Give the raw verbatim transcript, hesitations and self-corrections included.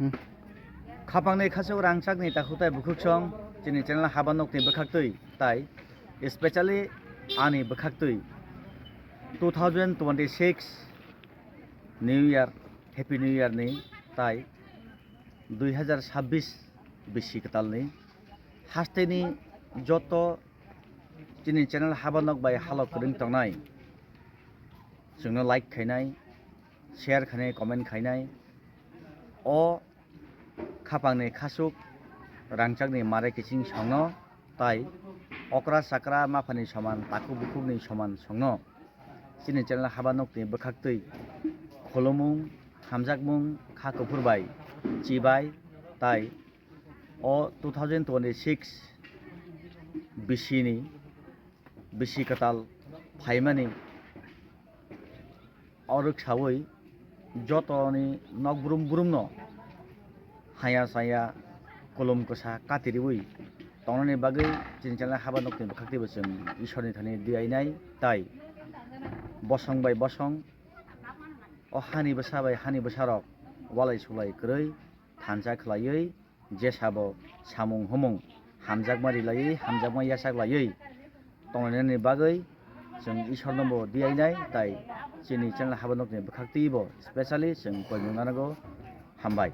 Hmm. Khapangni khasuk rangchakni takhuk tai bukhuksong chini channel Haba Nokni bwkhaktwi tai specially ani bwkhaktwi two thousand twenty-six New Year, Happy New Year ni tai dui hazar sabbish bisi kwtalni hasteni joto chini channel Haba Nok bai halok kwrwng tongnai chwngno like khainai, share khainai, comment khainai. O khapangni khasuk rangchakni mare kiching songno tai okra chakra maphani soman takhuk bukhukni soman songno chini channel Haba Nokni bwkhaktwi khulumung, hamjakmung, kha kuphur bai chibai tai o two thousand twenty-six bisini bisi kwtal phaimani orwk sawi jotoni nok brum brumno haya saya kolom kwsa kati riwi tongnani bagwi chini channel Haba Nokni bwkhaktwibo chwng Ishorni thani diyainai tai bosong bai bosong o hani bwsa bai hani bwsarok walai sulai kwrwi thansa khlaiwi jesabo samung humung hamjakma rilaiwi hamjakma yachak laiwi tonglainani bagwi chwng Ishornobo diyainai tai chini channel Haba Nokni bwkhaktwibo specially chwng koimung nanago. Hambai.